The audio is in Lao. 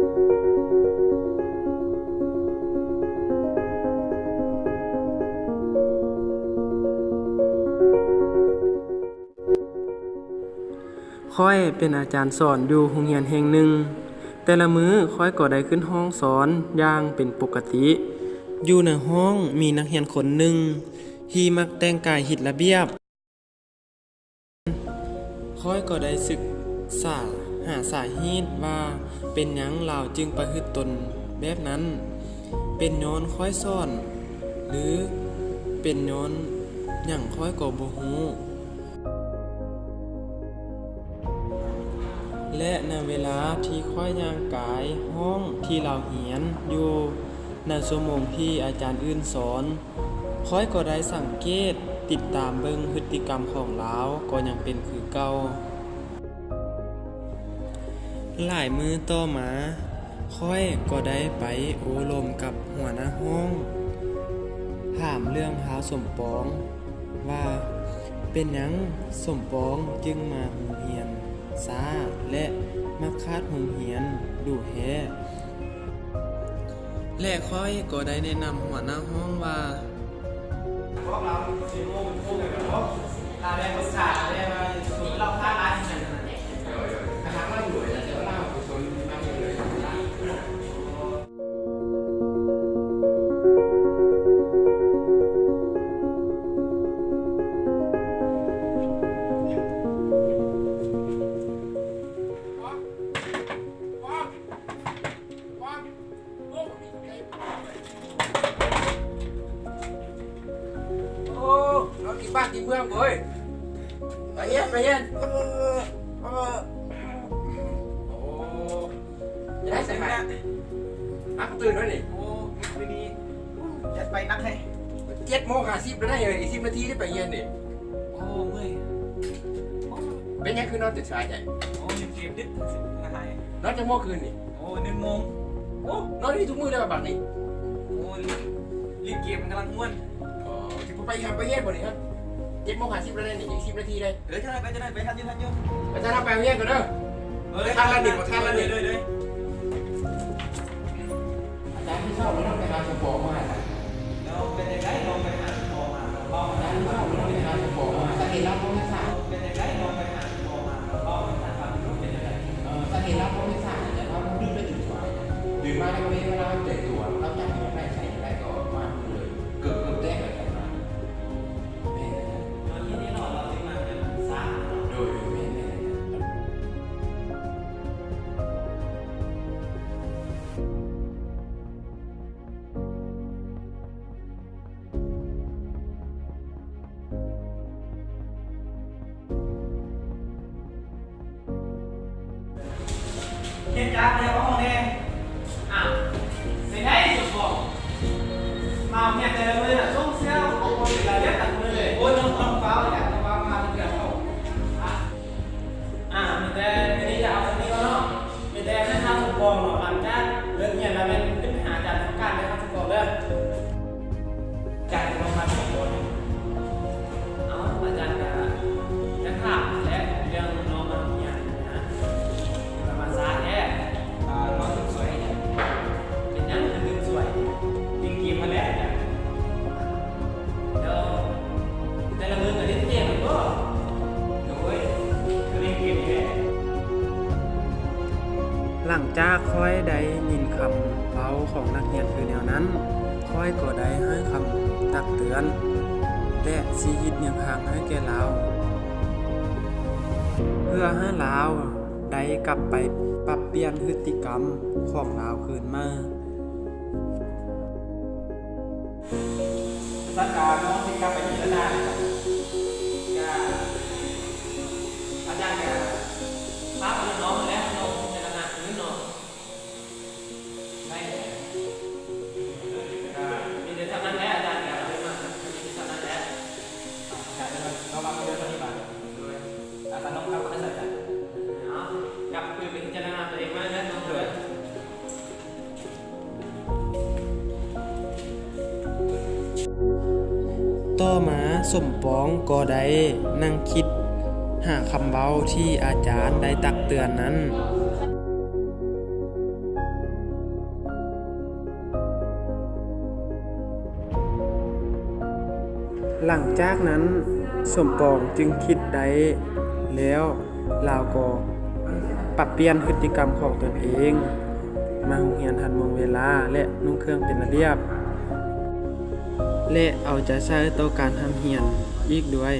ຂ້ອຍເປັນອາຈານສອນຢູ່ໂຮງຮຽນແຫ່ງໜຶ່ງ. ແຕ່ລະມື້ຂ້ອຍກໍໄດ້ຂຶ້ນຫ້ອງສອນຢ່າງເປັນປົກກະຕິ. ຢູ່ໃນຫ້ອງມີນັກຮຽນຄົນໜຶ່ງທີ່ມັກແຕ່ງກາຍຜິດລະບຽບ. ຂ້ອຍກໍໄດ້ສຶກສາຫາສາເຫດວ່າເປັນຫຍັງລາວຈຶ່ງປະພຶດຕົນແບບນັ້ນ. ເປັນຍ້ອນຂ້ອຍສອນ ຫຼື ເປັນຍ້ອນຫຍັງຂ້ອຍກໍບໍ່ຮູ້. ແລະ ໃນເວລາທີ່ຂ້ອຍຍ່າງກາຍຫ້ອງທີ່ລາວຮຽນຢູ່ໃນຊົ່ວໂມງທີ່ອາຈານອື່ນສອນ, ຂ້ອຍກໍໄດ້ສັງເກດຕິດຕາມເບິ່ງພຶດຕິກຳຂອງລາວກໍຍັງເປັນຄືເກົ່າ. ຫຼາຍມື້ຕໍ່ມາ, ຂ້ອຍກໍໄດ້ໄປໂອ້ລົມກັບຫົວໜ້າຫ້ອງ, ຖາມເລື່ອງຮາວສົມປອງວ່າ ເປັນຫຍັງສົມປອງຈຶ່ງມາໂຮງຮຽນຊ້າ ແລະ ມັກຂາດໂຮງຮຽນດຸແທ້? ແລະ ຂ້ອຍກໍໄດ້ແນະນຳຫົວໜ້າຫ້ອງວ່າ ໂອ້ ນອນກິນບ້ານກິນເມືອງເວີຍ. ໄປຮຽນ ໄປຮຽນ. ເອີ ເອີ ໂອ້ ຈະໄດ້ໃສ່ໃໝ່. ຮັກຕື່ນໄວ້ນີ້. ໂອ້ ມື້ນີ້ ໂອ້ ຈັດໄປໜັກແທ້. ເຈັດໂມງຫ້າສິບແລ້ວໄດ໋ ອີກສິບນາທີໄດ້ໄປຮຽນນີ້. ໂອ້ ເມື່ອຍ. ໂອ້ ເປັນຫຍັງຄືນອນຕື່ນສາຍແທ້? ໂອ້ ຫຼິ້ນເກມດຶກ ນອນຈັກໂມງຄືນນີ້? ໂອ້ ໜຶ່ງໂມງ. ໂອ້ ນອນຢູ່ທຸກມື້ເລີຍບັດນີ້. ໂອ້ ຫຼິ້ນເກມກຳລັງມ່ວນ. ອໍ ຊິບໍ່ໄປ ໄປຮຽນບໍ່ນີ້ຮະ? ເຈັດໂມງຫ້າສິບແລ້ວເດ້ນີ້ ອີກສິບນາທີເດ້. ເອີ ຈະໄດ້ໄປ ຈະໄດ້ໄປ ທັນຢູ່ ທັນຢູ່. ອາຈານ ເຮົາໄປໂຮງຮຽນກ່ອນເດີ້. ເອີ ໄປທັນແລ້ວນີ້ ບໍ່ທັນແລ້ວນີ້. ເດີ ເດີ ເດີ. ອາຈານ ມື້ເຊົ້ານີ້ນ້ອງໄປຫາສົມປອງມານະ. ແລ້ວເປັນຈັ່ງໃດ ນ້ອງໄປຫາສົມປອງມາ ເວົ້າ ອາຈານ ມື້ເຊົ້ານີ້ນ້ອງໄປຫາສົມປອງມາ ສາເຫດລາວບໍ່ມາສາຍ. ເປັນຈັ່ງໃດ ນ້ອງໄປຫາສົມປອງມາ ເວົ້າໃຫ້ອາຈານຟັງດູ ເປັນຈັ່ງໃດ? ເອີ ສາເຫດລາວບໍ່ມາສາຍ ອາຈານວ່າມັນດຶກໄດ້ຕື່ນສວາຍ. ຕື່ນມາແລ້ວກໍມີເວລາແຕ່ງຕົວ ຫຼັງຈາກທີ່ໄດ້ໃສ່ໄດ້ກໍມາເລີຍ ເກີບ ເກີບແຕກເລີຍ ໃສ່ມາ. ແມ່ນ ຕອນທີ່ໄດ້ນອນ ເຮົາຈຶ່ງມາເປັນສາ ໂດຍ ໂດຍ ແມ່ນ ແມ່ນ. ເຮັດການແນວຫ້ອງແດ່. ອ້າວ ເປັນໄດສົມປອງ? ມາຮຽນແຕ່ລະມື້ນະ ສົ່ງເສຍບໍ່ເປັນລະບຽບຈັກມື້ເລີຍ. ໂອ້ຍ ນ້ອງ ນ້ອງຟ້າວ ຢາກມາ ມາເທື່ອເຂົາ. ອ່າ ມີແຕ່ມື້ນີ້ຈະເອົາສ່ຳນີ້ກ່ອນເນາະ. ມີແຕ່ໃຫ້ທ່ານສົມປອງເນາະ ຫຼັງຈາກເລີກຮຽນແລ້ວແມ່ນຂຶ້ນໄປຫາອາຈານທຳການເດີທ່ານສົມປອງເດີ. ອາຈານຈະມາຖາມເລື່ອງບໍ່ນີ້? ເອົ້າ ອາຈານກະຈະຖາມແຫຼະ ເລື່ອງນ້ອງມາຮຽນນະ ຄືວ່າມາຊ້າແທ້. ອ່າ ນ້ອງຕື່ນສວຍ. ເປັນຫຍັງຄືຕື່ນສວຍ? ຫຼິ້ນເກມຫັ້ນແຫຼະອາຈານ. ແລ້ວແຕ່ລະມື້ກະຫຼິ້ນເກມແມ່ນບໍ່? ໂດຍ ກະຫຼິ້ນເກມນີ້ແຫຼະ. ຫຼັງຈາກຂ້ອຍໄດ້ຍິນຄຳເວົ້າຂອງນັກຮຽນຄືແນວນັ້ນ, ຂ້ອຍກໍໄດ້ໃຫ້ຄຳຕັກເຕືອນ ແລະ ຊີ້ທິດແນວທາງໃຫ້ແກ່ລາວ ເພື່ອໃຫ້ລາວໄດ້ກັບໄປປັບປ່ຽນພຶດຕິກຳຂອງລາວຄືນໃໝ່. ສັດການ້ອງຊິກັບໄປພິຈາລະນາ ກະອາຈານກະພາໄປນຳນ້ອງຫັ້ນແຫຼະ ນ້ອງພິຈາລະນາຄືນເນາະ. ໄດ້ແຫຼະ ກະມີແຕ່ສ່ຳນັ້ນແຫຼະ ອາຈານກະເລີຍມາ ມີແຕ່ສ່ຳນັ້ນແຫຼະ. ອາຈານ ເດີ ເຮົາມາເດີ ເທົ່ານີ້ບາດ. ໂດຍ ອາຈານ ນ້ອງກັບໄປໃສອາຈານ? ເອົາ ກັບຄືໄປພິຈາລະນາຕົວເອງມາເດີ ນ້ອງ. ໂດຍ. ຕໍ່ມາສົມປອງກໍໄດ້ນັ່ງຄິດຫາຄຳເວົ້າທີ່ອາຈານໄດ້ຕັກເຕືອນນັ້ນ. ຫຼັງຈາກນັ້ນ ສົມປອງຈຶ່ງຄິດໄດ້ແລ້ວ, ລາວກໍປັບປ່ຽນພຶດຕິກຳຂອງຕົນເອງ, ມາໂຮງຮຽນທັນໂມງເວລາ ແລະ ນຸ່ງເຄື່ອງເປັນລະບຽບ ແລະ ເອົາໃຈໃສ່ຕໍ່ການຮ່ຳຮຽນອີກດ້ວຍ.